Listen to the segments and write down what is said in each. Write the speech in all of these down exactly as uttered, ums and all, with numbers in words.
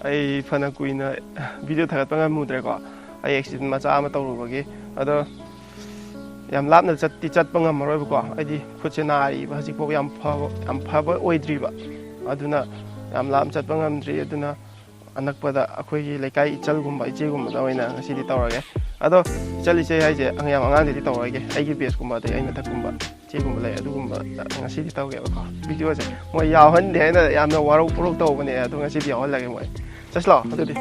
ꯑꯩ ꯐꯅ ꯀꯨꯏꯅ ꯚꯤꯗꯤꯑꯣ ꯊꯥꯒꯠꯄ ꯉꯝꯃꯨꯗ꯭ꯔꯦꯀꯣ꯫ ꯑꯩ ꯑꯦꯛꯁꯤꯗꯦꯟ ꯃꯆꯥ ꯑꯃ ꯇꯧꯔꯨꯕꯒꯤ꯫ ꯑꯗꯣ ꯌꯥꯝ ꯂꯥꯞꯅ ꯆꯠꯇꯤ ꯆꯠꯄ ꯉꯝꯃꯔꯣꯏꯕꯀꯣ꯫ ꯑꯩꯗꯤ ꯈꯨꯠꯁꯦ ꯅꯥꯔꯤꯕ ꯍꯧꯖꯤꯛꯐꯥꯎ ꯌꯥꯝ ꯐꯕ, ꯌꯥꯝ ꯐꯕ ꯑꯣꯏꯗ꯭ꯔꯤꯕ꯫ ꯑꯗꯨꯅ ꯌꯥꯝ ꯂꯥꯞꯅ ꯆꯠꯄ ꯉꯝꯗ꯭ꯔꯤ꯫ ꯑꯗꯨꯅ ꯑꯅꯛꯄꯗ ꯑꯩꯈꯣꯏꯒꯤ ꯂꯩꯀꯥꯏ ꯏꯆꯜꯒꯨꯝꯕ, ꯏꯆꯦꯒꯨꯝꯕꯗ ꯑꯣꯏꯅ ꯉꯁꯤꯗꯤ ꯇꯧꯔꯒꯦ꯫ ꯑꯗꯣ ꯏꯆꯜ ꯏꯆꯦ ꯍꯥꯏꯁꯦ ꯑꯉꯥꯡ, ꯌꯥꯝ ꯑꯉꯥꯡꯗꯗꯤ ꯇꯧꯔꯣꯏꯒꯦ꯫ ꯑꯩꯒꯤ ꯕꯦꯁꯀꯨꯝꯕ, ꯑꯗꯩ ꯑꯩ ꯃꯊꯛꯀꯨꯝꯕ ꯏꯆꯦꯒꯨꯝꯕ ꯂꯩ, ꯑꯗꯨꯒꯨꯝꯕ ꯉꯁꯤꯗꯤ ꯇꯧꯒꯦꯕꯀꯣ꯫ ꯚꯤꯗꯤꯑꯣꯁꯦ ꯃꯣꯏ ꯌꯥꯎꯍꯟꯗꯦ ꯍꯥꯏꯅ ꯌꯥꯝꯅ ꯋꯥꯔꯧ ꯄꯨꯔꯧ ꯇꯧꯕꯅꯦ, ꯑꯗꯣ ꯉꯁꯤꯗꯤ ꯌꯥꯎꯍꯜꯂꯒꯦ ꯃꯣꯏ꯫ ꯆꯠꯁꯤꯂꯣ ꯑꯗꯨꯗꯤ꯫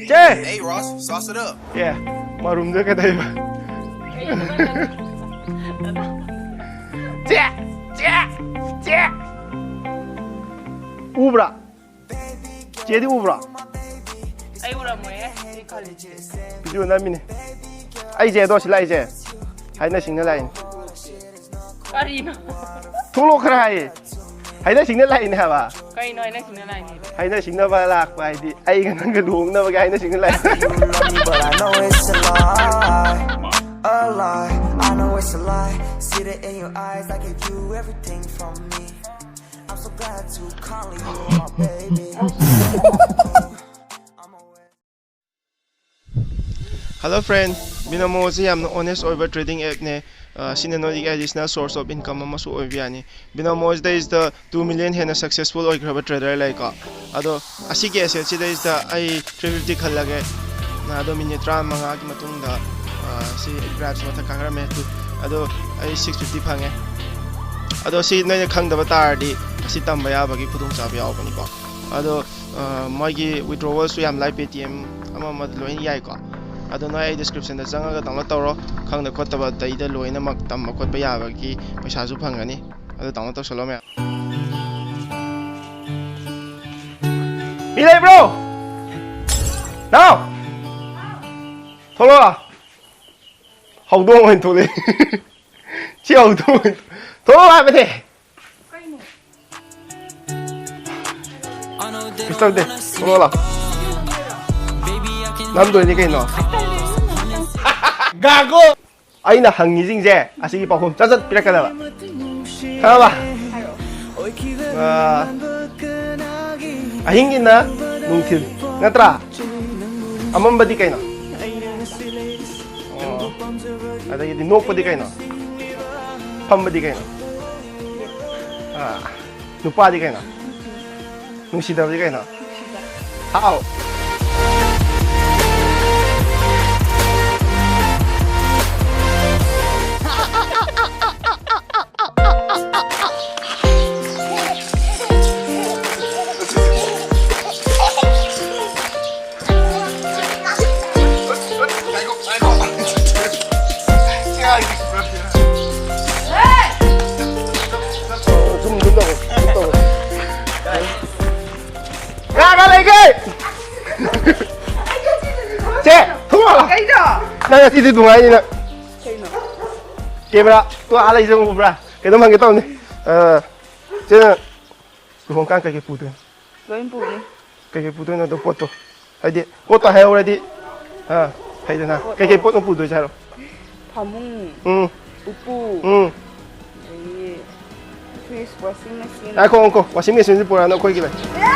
ꯆꯦ! Hey, Ross, sauce it up. ꯑꯦ, ꯃꯔꯨꯝꯗ ꯀꯩꯗꯧꯕ? ꯆꯦ! ꯆꯦ! ꯆꯦ! ꯎꯕ꯭ꯔꯥ? ꯆꯦꯗꯤ ꯎꯕ꯭ꯔꯥ? ꯑꯩ ꯎꯔꯝꯃꯣꯏꯌꯦ, ꯑꯩ ꯈꯜꯂꯤ꯫ ꯚꯤꯗꯤꯑꯣ ꯅꯝꯃꯤꯅꯦ꯫ ꯑꯩꯁꯦ ꯑꯗꯣ ꯁꯤ ꯂꯥꯛꯏꯁꯦ ꯍꯥꯏꯅ ꯁꯤꯡꯅ ꯂꯥꯛꯏꯅꯦ꯫ ꯀꯔꯤꯅꯣ? ꯊꯣꯛꯂꯛꯑꯣ ꯈꯔ ꯍꯥꯏꯌꯦ꯫ ꯍꯥꯏꯅ ꯁꯤꯡꯅ ꯂꯥꯛꯏꯅꯦ ꯍꯥꯏꯕ꯫ ꯀꯩꯅꯣ ꯍꯥꯏꯅ ꯁꯤꯡꯅ ꯂꯥꯛꯏꯅꯦ? ꯍꯥꯏꯅ ꯁꯤꯡꯅꯕ ꯂꯥꯛꯄ ꯍꯥꯏꯗꯤ ꯑꯩꯒ ꯅꯪꯒ ꯂꯨꯍꯣꯡꯅꯕꯒꯤ ꯍꯥꯏꯅ ꯁꯤꯡꯅ ꯂꯥꯛꯏ꯫ You love me, but I know it's a lie. A lie, I know it's a lie. See the in your eyes, I gave you everything from me. I'm so glad to call you my baby. Hello friend, Binomo ꯁꯤ ꯌꯥꯝꯅ honest ꯑꯣꯏꯕ trading appꯅꯦ꯫ ꯑ, ꯁꯤꯅ ꯅꯣꯏꯒꯤ additional source of income ꯑꯃꯁꯨ ꯑꯣꯏꯕ ꯌꯥꯅꯤ꯫ Binomo ꯁꯤꯗꯩꯁꯤꯗ two million ꯍꯦꯟꯅ successful ꯑꯣꯏꯈ꯭ꯔꯕ trader ꯂꯩꯀꯣ꯫ ꯑꯗꯣ ꯑꯁꯤꯒꯤ asset ꯁꯤꯗꯩꯁꯤꯗ ꯑꯩ three fifty ꯈꯜꯂꯒꯦ꯫ ꯑꯗꯣ ꯃꯤꯅꯤꯠ ꯇꯔꯥꯃꯉꯥꯒꯤ ꯃꯇꯨꯡꯗ, ꯑ, ꯁꯤ graph ꯁꯤ ꯃꯊꯛ ꯀꯥꯈꯠꯂꯝꯃꯦ꯫ ꯑꯗꯣ ꯑꯩ six fifty ꯐꯪꯉꯦ꯫ ꯑꯗꯣ ꯁꯤ ꯅꯣꯏꯅ ꯈꯪꯗꯕ ꯇꯥꯔꯗꯤ ꯑꯁꯤ ꯇꯝꯕ ꯌꯥꯕꯒꯤ ꯈꯨꯗꯣꯡꯆꯥꯕ ꯌꯥꯎꯕꯅꯤꯀꯣ꯫ ꯑꯗꯣ, ꯑ, ꯃꯣꯏꯒꯤ withdrawal ꯁꯨ ꯌꯥꯝ ꯂꯥꯏ, Paytm ꯑꯃ ꯑꯃꯗ ꯂꯣꯏꯅ ꯌꯥꯏꯀꯣ꯫ ꯑꯗꯣ ꯅꯣꯏ ꯑꯩ description ꯗ ꯆꯪꯉꯒ download ꯇꯧꯔꯣ꯫ ꯈꯪꯗ ꯈꯣꯠꯇꯕ ꯑꯇꯩꯗ ꯂꯣꯏꯅꯃꯛ ꯇꯝꯕ ꯈꯣꯠꯄ ꯌꯥꯕꯒꯤ ꯄꯩꯁꯥꯁꯨ ꯐꯪꯒꯅꯤ꯫ ꯑꯗꯣ download ꯇꯧꯁꯜꯂꯣ ꯃꯌꯥꯝ꯫ ꯃꯤ ꯂꯩꯕ꯭ꯔꯣ? ꯅꯥꯎ! ꯊꯣꯛꯂꯛꯑꯣ꯫ ꯍꯧꯗꯣꯡ ꯑꯣꯏꯅ ꯊꯣꯛꯂꯛꯑꯦ꯫ ꯁꯤ ꯍꯧꯗꯣꯡ ꯑꯣꯏꯅ ꯊꯣꯛꯂꯛꯑꯣ ꯍꯥꯏꯕꯅꯦ꯫ ꯀꯩꯁꯨ ꯇꯧꯗꯦ꯫ ꯊꯣꯛꯂꯛꯑꯣ ꯂꯥꯎ꯫ ꯅꯝꯗꯣꯏꯅꯤ ꯀꯩꯅꯣ꯫ ꯒꯥꯒꯣ! ꯑꯩꯅ ꯍꯪꯉꯤꯁꯤꯡꯁꯦ ꯑꯁꯤꯒꯤ ꯄꯥꯎꯈꯨꯝ ꯆꯠ ꯆꯠ ꯄꯤꯔꯛꯀꯗꯕ꯫ ꯈꯪꯉꯕ? ꯑꯥ, ꯑꯍꯤꯡꯒꯤꯅ ꯅꯨꯡꯊꯤꯜ ꯅꯠꯇ꯭ꯔꯥ? ꯑꯃꯝꯕꯗꯤ ꯀꯩꯅꯣ? ꯑꯣ, ꯑꯗꯒꯤꯗꯤ ꯅꯣꯛꯄꯗꯤ ꯀꯩꯅꯣ? ꯐꯝꯕꯗꯤ ꯀꯩꯅꯣ? ꯑꯥ, ꯅꯨꯄꯥꯗꯤ ꯀꯩꯅꯣ? ꯅꯨꯡꯁꯤꯗꯕꯗꯤ ꯀꯩꯅꯣ? ꯍꯥꯎ꯫ ꯁꯨꯝ, ꯁꯨꯝ ꯇꯧ, ꯁꯨꯝ ꯇꯧ꯫ ꯀꯅꯥ ꯀꯅꯥ ꯂꯩꯒꯦ? ꯁꯦ, ꯊꯣꯡꯉꯣ꯫ ꯀꯩꯅꯣ? ꯅꯪ ꯉꯁꯤꯗꯤ ꯅꯨꯡꯉꯥꯏꯅꯤ ꯅꯪ꯫ ꯀꯩꯅꯣ? ꯀꯦꯃꯦꯔꯥ ꯇꯣ ꯑꯥ ꯂꯩꯖꯦ ꯎꯕ꯭ꯔꯥ? ꯀꯩꯅꯣꯝ ꯍꯪꯒꯦ ꯇꯧꯅꯤ꯫ ꯑ, ꯆꯦ, ꯂꯨꯍꯣꯡꯀꯥꯟ ꯀꯩꯀꯩ ꯄꯨꯗꯣꯏꯅꯣ? ꯂꯣꯏ ꯄꯨꯅꯤ꯫ ꯀꯩꯀꯩ ꯄꯨꯗꯣꯏꯅꯣ ꯑꯗꯣ ꯄꯣꯠꯇꯣ? ꯍꯥꯏꯗꯤ ꯄꯣꯠꯇꯣ ꯍꯥꯏꯍꯧꯔꯗꯤ, ꯑ, ꯐꯩꯗꯅ꯫ ꯄꯣꯠꯇꯣ꯫ ꯀꯩꯀꯩ ꯄꯣꯠꯅꯣ ꯄꯨꯗꯣꯏꯁꯦ ꯍꯥꯏꯔꯣ? ꯐꯃꯨꯡ, ꯎꯝ꯫ ꯎꯄꯨ, ꯎꯝ꯫ ꯑꯗꯒꯤ fridge, washing machine꯫ ꯉꯥꯏꯈꯣ, ꯉꯥꯏꯈꯣ, washing machine ꯁꯦ ꯄꯨꯔꯛꯑꯅꯨ, ꯑꯩꯈꯣꯏꯒꯤ ꯂꯩ꯫